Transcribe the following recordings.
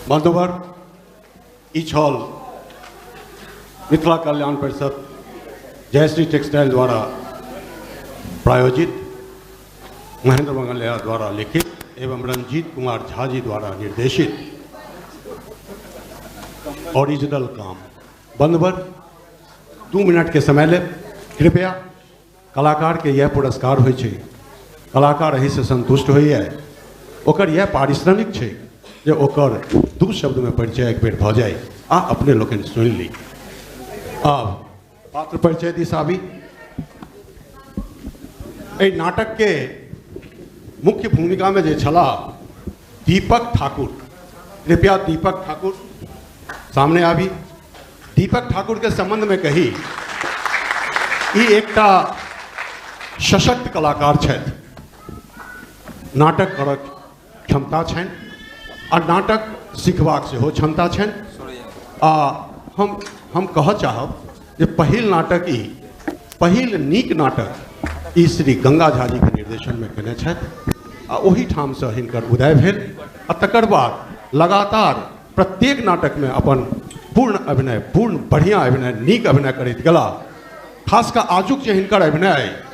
बंधुवर, ई छल मिथिला कल्याण परिषद जयश्री टेक्सटाइल द्वारा प्रायोजित, महेंद्र मंगलिया द्वारा लिखित एवं रंजीत कुमार झा जी द्वारा निर्देशित ओरिजिनल काम। बंधुवर, 2 मिनट के समय ले कृपया। कलाकार के यह पुरस्कार होइ छै, कलाकार एहिसँ संतुष्ट होइए, ओकर यह पारिश्रमिक छै जे ओकर 2 शब्द में परिचय एक बेर भऽ जाय आ अपने लोकनि सुनि ली। आब पात्र परिचय दिस आबी। एहि नाटक के मुख्य भूमिका में जे छलाह दीपक ठाकुर, कृपया दीपक ठाकुर सामने आबी। दीपक ठाकुर के संबंध में कही, ई एकटा सशक्त कलाकार छथि, नाटक करक क्षमता छनि आ नाटक सिखबाक सेहो क्षमता छनि। आ हम कहऽ चाहब जे पहिल नाटक ई, पहिल नीक नाटक ई श्री गंगा झा जी के निर्देशन में केने छथि आ ओहिठामसँ हिनकर उदय भेल आ तकर बाद लगातार प्रत्येक नाटक में अपन पूर्ण अभिनय, पूर्ण बढ़िया अभिनय, नीक अभिनय करैत गेला। खास कऽ आजुक जे हिनकर अभिनय,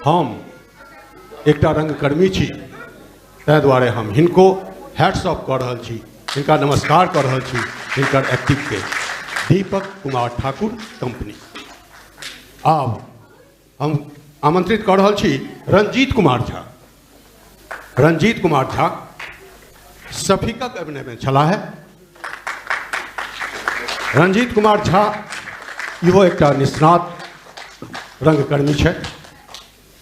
हम एकटा रंगकर्मी छी ताहि दुआरे हम हिनको हैट्स ऑफ कऽ रहल छी, हिनका नमस्कार कऽ रहल छी हिनकर एक्टिंग के। दीपक कुमार ठाकुर कंपनी। आब हम आमंत्रित कऽ रहल छी रंजीत कुमार झा। रंजीत कुमार झा सफीकक अभिनय में छलाह है। रंजीत कुमार झा इहो एकटा निष्णात रंगकर्मी छथि,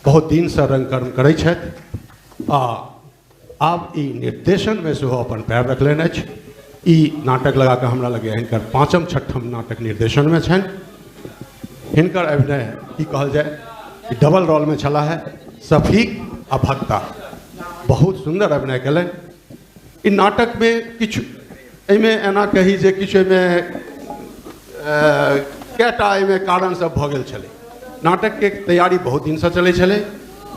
बहुत दिनसँ रंगकर्म करै छथि आ आब ई निर्देशन में सेहो अपन पैर रखलनि अछि। ई नाटक लगा कऽ हमरा लगैए हिनकर 5म 6ठम नाटक निर्देशन में छनि। हिनकर अभिनय की कहल जाय, डबल रोल में छलाह है, सफीक आ भक्ता, बहुत सुंदर अभिनय कयलनि। ई नाटक में किछु एहिमे एना कही जे किछु एहिमे कएटा एहिमे कारण सब भऽ गेल छलै। नाटक के तैयारी बहुत दिनसँ चलै छलै,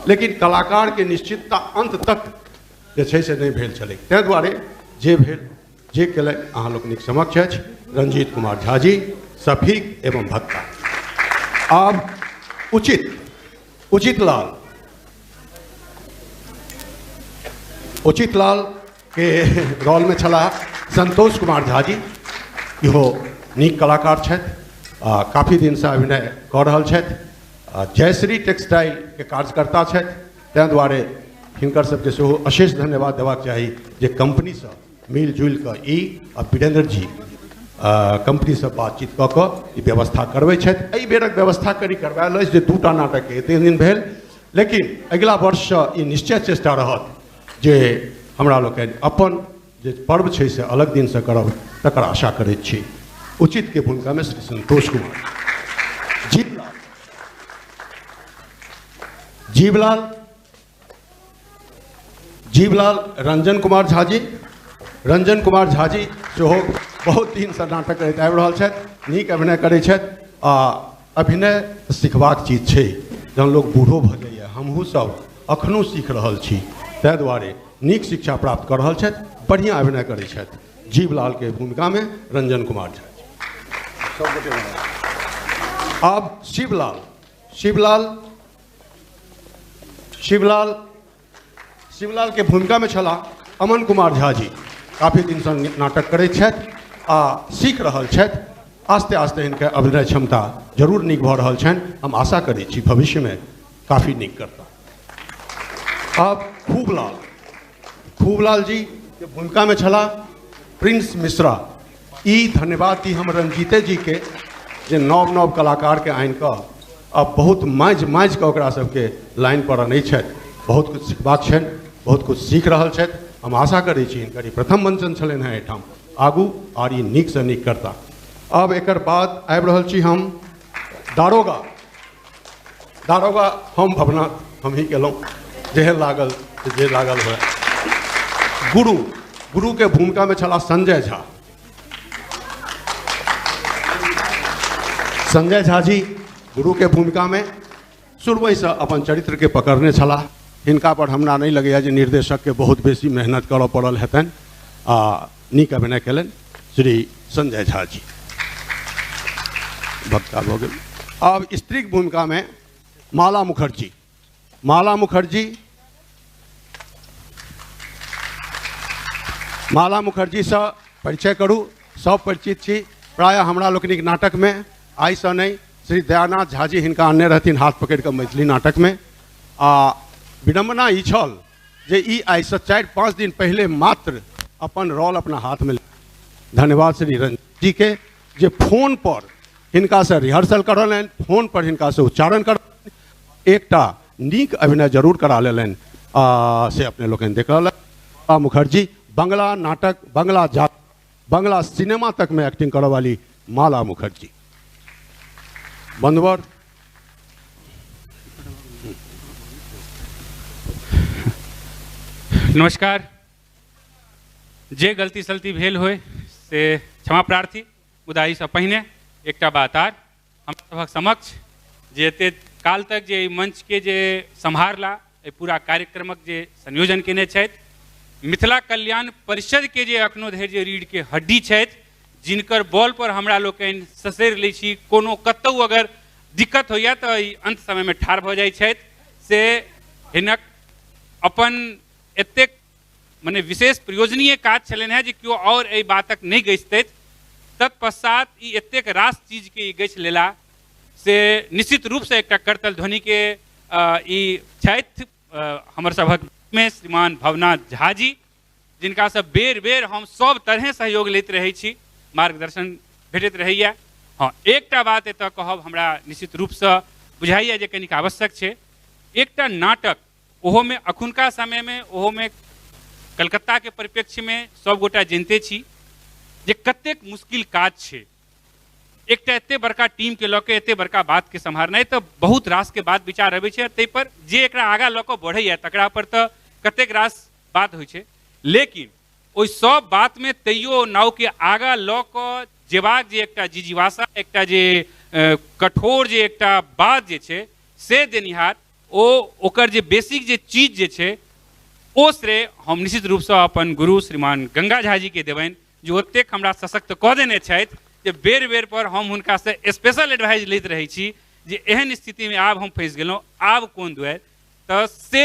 लेकिन कलाकार के निश्चितता अंत तक जे छै से नहि भेल छलै, ताहि दुआरे जे भेल जे केलनि अहाँ लोकनिक समक्ष अछि रंजीत कुमार झा जी, सफीक एवं भक्ता। आब उचित लाल, उचित लाल के रोल में छलाह संतोष कुमार झा जी, इहो नीक कलाकार छथि आ काफी दिनसँ अभिनय कऽ रहल छथि, जयश्री टेक्सटाइल के कार्यकर्ता छथि, ताहि दुआरे हिनकर सबके सेहो अशेष धन्यवाद देबाक चाही जे कंपनीसँ मिलजुलि कऽ ई आ वीरेंद्र जी कंपनीसँ बातचीत कऽ कऽ ई व्यवस्था करबै छथि। एहि बेरक व्यवस्था करी करवायल अछि जे 2टा नाटकके एतेक दिन भेल, लेकिन अगिला वर्षसँ ई निश्चय चेष्टा रहत जे हमरा लोकनि अपन जे पर्व छै से अलग दिनसँ करब, तकर आशा करैत छी। उचित के भूमिका में श्री संतोष कुमार। जीवलाल, जीवलाल, जीवलाल रंजन कुमार झा जी, रंजन कुमार झा जी सेहो बहुत दिनसँ नाटक करैत आबि रहल छथि, नीक अभिनय करै छथि आ अभिनय सिखबाक चीज छै, जहन लोक बूढ़ो भऽ जाइए, हमहूँ सब एखनो सीख रहल छी, ताहि दुआरे नीक शिक्षा प्राप्त कऽ रहल छथि, बढ़िआँ अभिनय करै छथि। जीवलाल के भूमिका में रंजन कुमार झा जी। आब शिवलाल, शिवलाल, शिवलाल, शिवलाल के भूमिका में छलाह अमन कुमार झा जी, काफी दिनसँ नाटक करैत छथि आ सीख रहल छथि, आस्ते आस्ते हिनकर अभिनय क्षमता जरूर नीक भऽ रहल छनि, हम आशा करै छी भविष्यमे काफी नीक करता। आब खूबलाल, खूबलाल जी के भूमिका में छलाह प्रिंस मिश्रा। ई धन्यवाद दी हम रंजीते जी के जे नव नव कलाकार के आनि कऽ अब बहुत माँजि माँजि कऽ ओकरा सबके लाइन पर अनै छथि, बहुत कुछ सिखबाक छनि, बहुत कुछ सीख रहल छथि। हम आशा करै छी हिनकर ई प्रथम मंचन छलनि हेँ एहिठाम, आगू आर ई नीकसँ नीक करता। अब एकर बाद आबि रहल छी हम दारोगा। दारोगा हम भवनाथ हमही केलहुँ, जेहन लागल जे लागल हुए। गुरु, गुरु के भूमिका में छलाह संजय झा। संजय झा जी गुरु के भूमिका में शुरुएसँ अपन चरित्र के पकड़ने छलाह। हिनका पर हमरा नहीं लगैए जे निर्देशक के बहुत बेसी मेहनत करऽ पड़ल हेतनि आ नीक अभिनय कयलनि श्री संजय झा जी। भक्ता भऽ गेल। आब स्त्रीक भूमिकामे माला मुखर्जी। माला मुखर्जी, माला मुखर्जीसँ परिचय करू, सब परिचित छी। प्रायः हमरा लोकनिक नाटकमे आइसँ नहि, श्री दयानाथ झाजी हिनका आनने रहथिन हाथ पकड़ि कऽ मैथिली नाटकमे। आ विडम्बना ई छल जे ई आइसँ 4-5 दिन पहिले मात्र अपन रोल अपना हाथमे। धन्यवाद श्री रंजीत जी के जे फोन पर हिनकासँ रिहर्सल करौलनि, फोन पर हिनकासँ उच्चारण करौलनि, एकटा नीक अभिनय जरूर करा लेलनि, आ से अपने लोकनि देख रहल। मुखर्जी बंगला नाटक, बंगला जात, बंगला सिनेमा तक में एक्टिंग करऽ वाली माला मुखर्जी। बंधुवर, नमस्कार। जे गलती सलती भेल होय से क्षमा प्रार्थी, मुदा एहिसँ पहिने एकटा बात आर, हम सभक समक्ष जे एते काल तक जे मंचके जे सम्हारला, एहि पूरा कार्यक्रमक जे संयोजन केने छथि, मिथिला कल्याण परिषद के जे अखनो धरि जे रीढ़ के हड्डी छथि, जिनकर बल पर हमरा लोकनि ससरि लै छी, कोनो कतहु अगर दिक्कत होइए तऽ ई अंत समयमे ठाढ़ भऽ जाइ छथि, से हिनक अपन एतेक मने विशेष प्रयोजनीय काज छलनि हेँ जे केओ आओर एहि बातक नहि गछितथि। तत्पश्चात ई एतेक रास चीजके ई गछि लेला, से निश्चित रूपसँ एकटा करतल ध्वनिके ई छथि हमर सभक में श्रीमान भवनाथ झा जी, जिनकासँ बेर बेर हम सब तरहे सहयोग लैत रहै छी, मार्गदर्शन भेटैत रहैए। हँ, एकटा बात एतऽ कहब हमरा निश्चित रूपसँ बुझाइए जे कनिक आवश्यक छै। एकटा नाटक, ओहोमे अखुनका समयमे, ओहोमे कलकत्ताके परिप्रेक्ष्यमे सबगोटा जनिते छी जे कतेक मुश्किल काज छै। एकटा एते बड़का टीमके लऽ के एते बड़का बातके सम्हारनाइ तऽ बहुत रासके बात विचार अबै छै, ताहिपर जे एकरा आगाँ लऽ कऽ बढ़ैए तकरा पर तऽ कतेक रास बात होइ छै, लेकिन ओहि सब बातमे तैयो नावके आगाँ लऽ कऽ जेबाक जे एकटा जिजीवासा, एकटा जे कठोर जे एकटा बात जे छै से देनिहार, ओ ओकर जे बेसिक जे चीज जे छै ओ श्रेय हम निश्चित रूपसँ अपन गुरु श्रीमान गंगा झा जीके देबनि, जे ओतेक हमरा सशक्त कऽ देने छथि जे बेर बेर पर हम हुनकासँ स्पेशल एडवाइज लैत रहै छी जे एहन स्थितिमे आब हम फँसि गेलहुँ, आब कोन दुआरि, तऽ से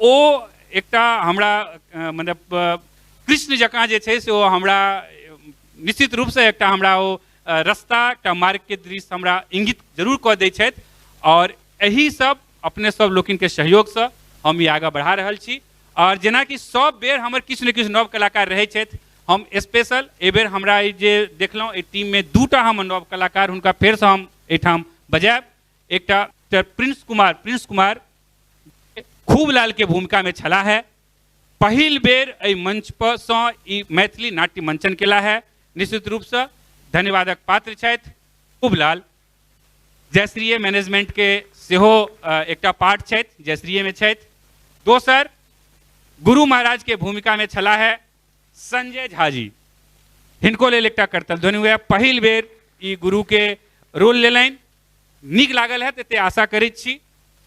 ओ एकटा हमरा मतलब कृष्ण जकाँ जे छै से ओ हमरा निश्चित रूपसँ एकटा हमरा ओ रस्ता, एकटा मार्गके दृश्य हमरा इंगित जरूर कऽ दै छथि। आओर एहि सब अपने सब लोकनिके सहयोगसँ हम ई आगाँ बढ़ा रहल छी। आओर जेनाकि सब बेर हमर किछु ने किछु नव कलाकार रहै छथि, हम स्पेशल एहिबेर हमरा ई जे देखलहुँ एहि टीममे दूटा हम नव कलाकार, हुनका फेरसँ हम एहिठाम बजायब। एकटा प्रिंस कुमार, प्रिंस कुमार खूब लालके भूमिकामे छलाह है, पहिल बेर एहि मंच पर सँ ई मैथिली नाट्य मंचन केला है, निश्चित रूपसँ धन्यवादक पात्र छथि खूब लाल। जयश्रीय मैनेजमेंट के सेहो एकटा पार्ट छथि, जयश्रीय में छथि। दोसर गुरु महाराज के भूमिका में छलाह है संजय झा जी, हिनको लेल एकटा करतल ध्वनि हुए, पहिल बेर ई गुरु के रोल लेलनि, नीक लागल है एते आशा करैत छी।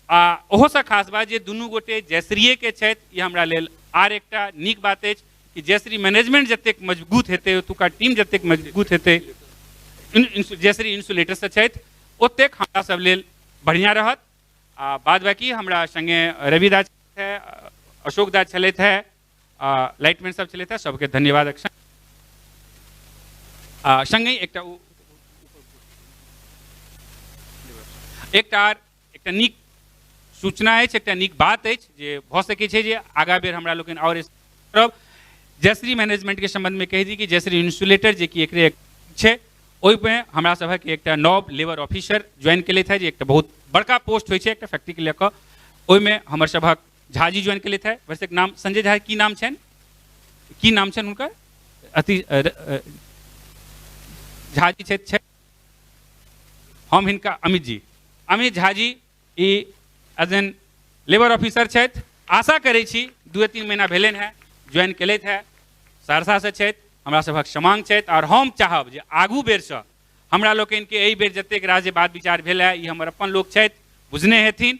आ ओहोसँ खास बात जे दुनू गोटे जयश्रीय के छथि, ई हमरा लेल आर एकटा नीक बात अछि कि जयश्री मैनेजमेंट जतेक मजबूत हेतै, ओतुका टीम जतेक मजबूत हेतै, जयश्री इंसुलेटरसँ छथि, ओतेक हमरा सब लेल बढ़िआँ रहत। आ बाद बाकी हमरा संगे रवि दा है, अशोक दा छलथि है, लाइटमैन सब छलथि है, सबके धन्यवाद। आ संगे एकटा एकटा नीक सूचना अछि, एकटा नीक बात अछि जे भऽ सकै छै जे आगाँ बेर हमरा लोकनि आओर करब। जयश्री मैनेजमेंटके सम्बन्धमे कहि दी कि जयश्री इंसुलेटर जे कि एकरे छै, ओहिमे हमरा सभक एकटा नव लेबर ऑफिसर ज्वाइन केलथि है, जे एकटा बहुत बड़का पोस्ट होइ छै एकटा फैक्ट्रीके लऽ कऽ, ओहिमे हमर सभक झाजी ज्वाइन केलथि है। वैसे नाम संजय झा की नाम छनि, की नाम छनि हुनकर, अति झाजी छथि, हम हिनका अमित जी, अमित झाजी ई एज एन लेबर ऑफिसर छथि। आशा करै छी 2-3 महीना भेलनि हेँ, ज्वाइन केलथि हेँ, सहरसासँ छथि, हमरा सभक समांग छथि। आओर हम चाहब जे आगू बेरसँ हमरा लोकनिके एहि बेर जतेक रास जे बात विचार भेल है, ई हमर अपन लोक छथि, बुझने हेथिन।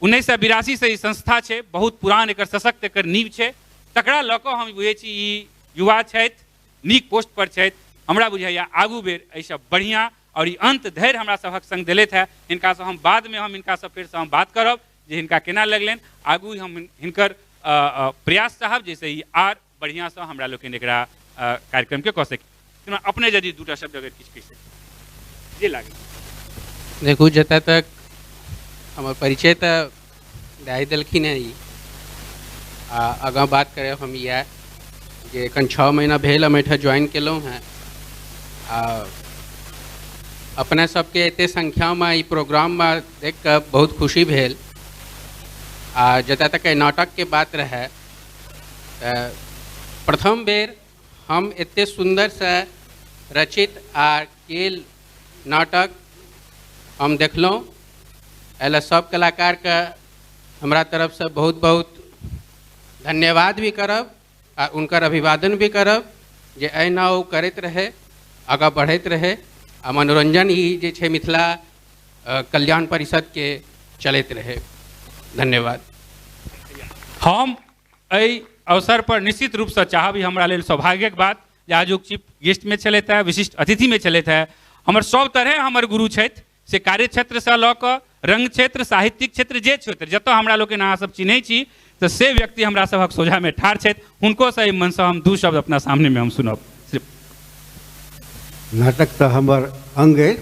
1982 से ई संस्था छै, बहुत पुरान एकर सशक्त एकर नींव छै, तकरा लऽ कऽ हम बुझै छी ई युवा छथि, नीक पोस्ट पर छथि। हमरा बुझाइए आगू बेर एहिसँ बढ़िआँ और ई अंत धरि हमरा सभक संग देलथि है। हिनकासँ हम बादमे हम हिनकासँ फेरसँ हम बात करब जे हिनका केना लगलनि। आगू हम हिनकर प्रयास चाहब जाहिसँ ई आर बढ़िआँसँ हमरा लोकनि एकरा कार्यक्रमके कऽ सकी। अपने यदि दूटा शब्द अगर किछु कहि सकी जे लागे। देखू, जतऽ तक हमर परिचय तऽ दए देलखिन हेँ ई, आ आगाँ बात करब हम इएह जे एखन 6 महीना भेल हम एहिठाम ज्वाइन केलहुँ हेँ आ अपने सबके एते संख्यामे ई प्रोग्राममे देख कऽ बहुत खुशी भेल। आ जतऽ तक एहि नाटकके बात रहै तऽ प्रथम बेर हम एते सुन्दरसँ रचित आ केल नाटक हम देखलहुँ। एहि लए सब कलाकारके हमरा तरफसँ बहुत बहुत धन्यवाद भी करब आ उनकर अभिवादन भी करब जे एहिना ओ करैत रहै, आगाँ बढ़ैत रहै आ मनोरंजन ई जे छै मिथिला कल्याण परिषदके चलैत रहै। धन्यवाद। हम एहि अवसर पर निश्चित रूपसँ चाहब, ई हमरा लेल सौभाग्यक बात जे आजुक चीफ गेस्टमे छलथि है, विशिष्ट अतिथिमे छलथि है, हमर सब तरहे हमर गुरु छथि, से कार्य क्षेत्रसँ लऽ कऽ रंग क्षेत्र, साहित्यिक क्षेत्र, जे क्षेत्र जतऽ हमरा लोकनि अहाँ सब चिन्है छी तऽ से व्यक्ति हमरा सभक सोझामे ठाढ़ छथि। हुनकोसँ एहि मनसँ हम 2 शब्द अपना सामनेमे हम सुनब। नाटक तऽ हमर अंग अइ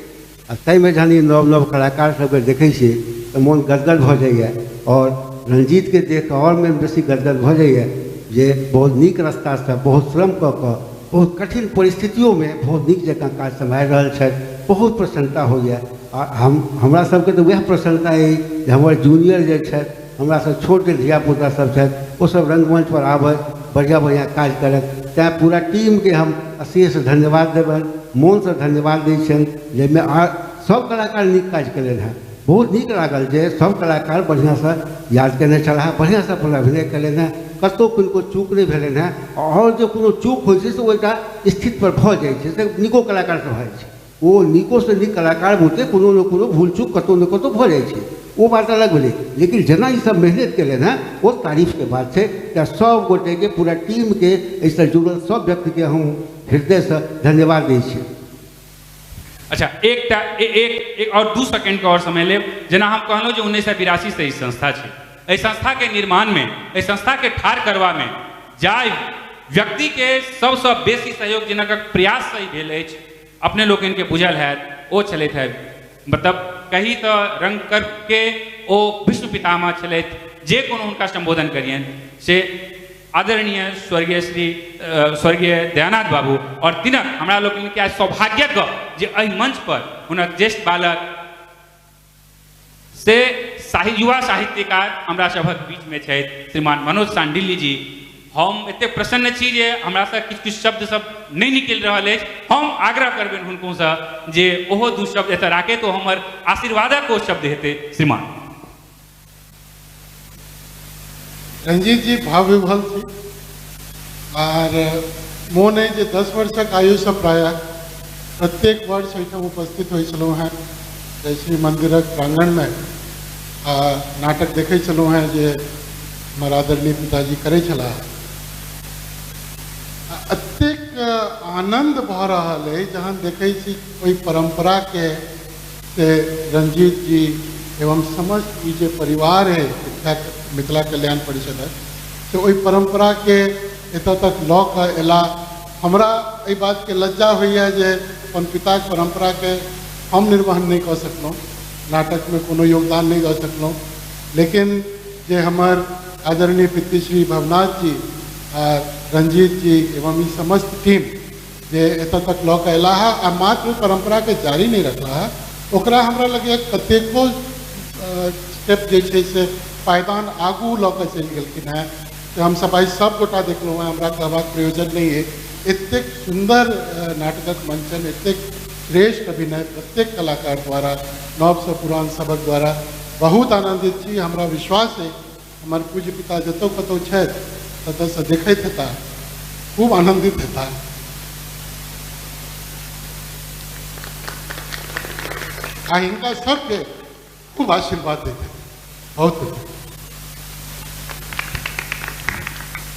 आ ताहिमे जहन ई नव नव कलाकार सबके देखै छियै तऽ मोन गदगद भऽ जाइए और रंजीतके देख कऽ आओर मोन बेसी गदगद भऽ जाइए जे बहुत नीक रास्तासँ बहुत श्रम कऽ कऽ बहुत कठिन परिस्थितियोमे बहुत नीक जकाँ काज सम्हारि रहल छथि। बहुत प्रसन्नता होइए आ हमरा सबके तऽ वएह प्रसन्नता अइ जे हमर जूनियर जे छथि, हमरासँ छोट जे धियापुता सब छथि, ओसब रंगमंच पर आबथि, बढ़िआँ बढ़िआँ काज करथि। तैँ पूरा टीमके हम अशेष धन्यवाद देबनि, मोनसँ धन्यवाद दै छियनि जाहिमे सब कलाकार नीक काज केलनि हेँ। बहुत नीक लागल जे सब कलाकार बढ़िआँसँ याद केने छलाह, बढ़िआँसँ अपन अभिनय केलनि हेँ, कतहु किनको चूक नहि भेलनि हेँ। आओर जे कोनो चूक होइ छै से ओ एकटा स्थितिपर भऽ जाइ छै, से नीको कलाकारसँ भऽ जाइ छै, ओ नीकोसँ नीक कलाकार बुते कोनो ने कोनो भूल चूक कतहु ने कतहु भऽ जाइ छै, ओ बात अलग भेलै। लेकिन जेना ईसब मेहनत केलनि हेँ ओ तारीफके बात छै। तऽ सब गोटेके, पूरा टीमके, एहिसँ जुड़ल सब व्यक्तिके हम हृदयसँ धन्यवाद दै छी। अच्छा, एकटा एक और 2 सेकेंडके और समय लेब। जेना हम कहलहुँ जे 1982 से ई संस्था छै, एहि संस्थाके निर्माणमे, एहि संस्थाके ठाढ़ करबामे जाहि व्यक्तिके सबसँ बेसी सहयोग जिनक प्रयाससँ ई भेल अछि, अपने लोकनिके बुझल हैत, ओ छलथि है, मतलब कही तऽ रंगकर्मके ओ विश्व पितामह छलथि, जे कोनो हुनका सम्बोधन करियनि से आदरणीय स्वर्गीय श्री स्वर्गीय दयानाथ बाबू। और तिनक हमरा लोकनिके आज सौभाग्यक गप जे एहि मंच पर हुनक ज्येष्ठ बालक से युवा साहित्यकार हमरा सभक बीचमे छथि श्रीमान मनोज शांडिल्य जी। हम एतेक प्रसन्न छी जे हमरासँ किछु किछु शब्द सब नहि निकलि रहल अछि। हम आग्रह करबनि हुनकोसँ जे ओहो 2 शब्द एतऽ राखै तऽ हमर आशीर्वादक ओ शब्द हेतै। श्रीमान रंजीत जी भाव विभल छी आर मोन अइ जे 10 वर्षक आयुसँ प्रायः प्रत्येक वर्ष एहिठाम उपस्थित होइ छलहुँ हेँ जयश्री मन्दिरक प्राङ्गणमे आ नाटक देखै छलहुँ हेँ जे हमर आदरणीय पिताजी करै छलाह। एतेक आनन्द भऽ रहल अइ जहन देखै छी ओहि परम्पराके से रंजीत जी एवं समस्त ई जे परिवार है मिथिला कल्याण परिषदक, से ओहि परम्पराके एतऽ तक लऽ कऽ अयला। हमरा एहि बातके लज्जा होइए जे अपन पिताके परम्पराके हम निर्वहन नहि कऽ सकलहुँ, नाटकमे कोनो योगदान नहि दऽ सकलहुँ, लेकिन जे हमर आदरणीय पितृश्री भवनाथ जी आ रंजीत जी एवं ई समस्त टीम जे एतऽ तक लऽ कऽ अयलाह आ मात्र परम्पराके जारी नहि रखलाह, ओकरा हमरा लगैए कतेको स्टेप जे छै से पायदान आगू लऽ कऽ चलि गेलखिन हेँ। तऽ हमसब आइ सब गोटा देखलहुँ हेँ, हमरा कहबाक प्रयोजन नहि अइ। एतेक सुन्दर नाटकक मंचन, एतेक श्रेष्ठ अभिनय प्रत्येक कलाकार द्वारा, नवसँ पुरान सबक द्वारा बहुत आनन्दित छी। हमरा विश्वास अइ हमर पूज्य पिता जतऽ कतहु छथि ततऽसँ देखैत हेताह, खूब आनन्दित हेताह। आ हिनका सबके खूब आशीर्वाद देते बहुत।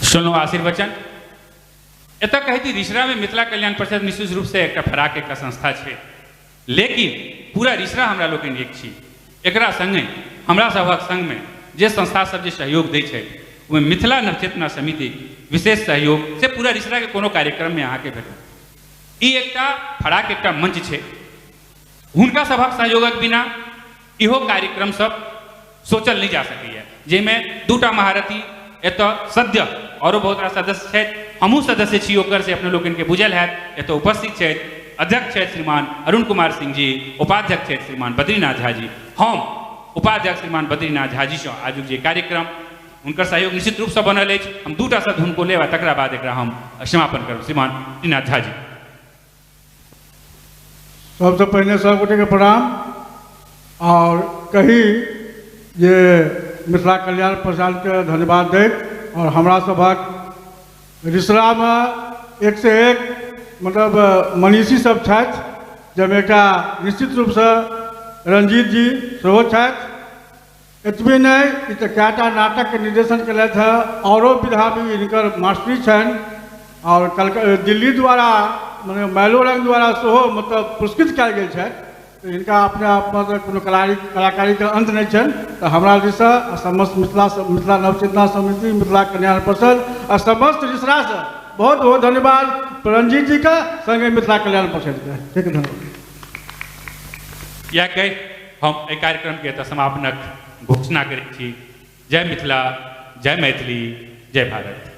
सुनलहुँ आशीर्वचन। एतऽ कहै छी रिसरामे मिथिला कल्याण परिषद निश्चित रूपसँ एकटा फराक एकटा संस्था छै, लेकिन पूरा रिसरा हमरा लोकनि एक छी। एकरा सङ्गे हमरा सभक सङ्गमे जे संस्था सब जे सहयोग दै छै ओहिमे मिथिला नवचेतना समिति विशेष सहयोग से पूरा रिसराके कोनो कार्यक्रममे अहाँके भेटत। ई एकटा फराक एकटा मंच छै, हुनका सभक सहयोगक बिना इहो कार्यक्रम सब सोचल नहि जा सकैए, जाहिमे दूटा महारथी एतऽ सद्य औरो बहुत रास सदस्य छथि, हमहूँ सदस्य छी ओकर, से अपने लोकनिके बुझल हैत। एतऽ उपस्थित छथि अध्यक्ष छथि श्रीमान अरुण कुमार सिंह जी, उपाध्यक्ष छथि श्रीमान बद्रीनाथ झा जी। हम उपाध्यक्ष श्रीमान बद्रीनाथ झा जीसँ आजुक जे कार्यक्रम हुनकर सहयोग निश्चित रूपसँ बनल अछि। हम दूटा शब्द हुनको लेब आ तकरा बाद एकरा हम समापन करब। श्रीमान बद्रीनाथ झा जी। सबसँ पहिने सब गोटेके प्रणाम और कही जे मिथिला कल्याण परिषदके धन्यवाद दैत और हमरा सभक रिसरामे एक से एक मतलब मनीषी सब छथि, जाहिमे एकटा निश्चित रूपसँ रंजीत जी सेहो छथि। एतबे नहि, ई तऽ कएटा नाटकके निर्देशन केलथि हँ, औरो विधामे हिनकर मास्टरी छनि और दिल्ली द्वारा मने मैलोरंग द्वारा सेहो मतलब पुरस्कृत कयल गेल छथि। हिनका अपने आपमे कोनो कलाकारीके अंत नहि छनि। तऽ हमरा दिससँ समस्त मिथिला नवचेतना समिति, मिथिला कल्याण परिषद आ समस्त रिसरासँ बहुत बहुत धन्यवाद रंजीत जीके संगे मिथिला कल्याण परिषदके। ठीक है, धन्यवाद। इएह कहि हम एहि कार्यक्रमके एतऽ समापनक घोषणा करै छी। जय मिथिला, जय मैथिली, जय भारत।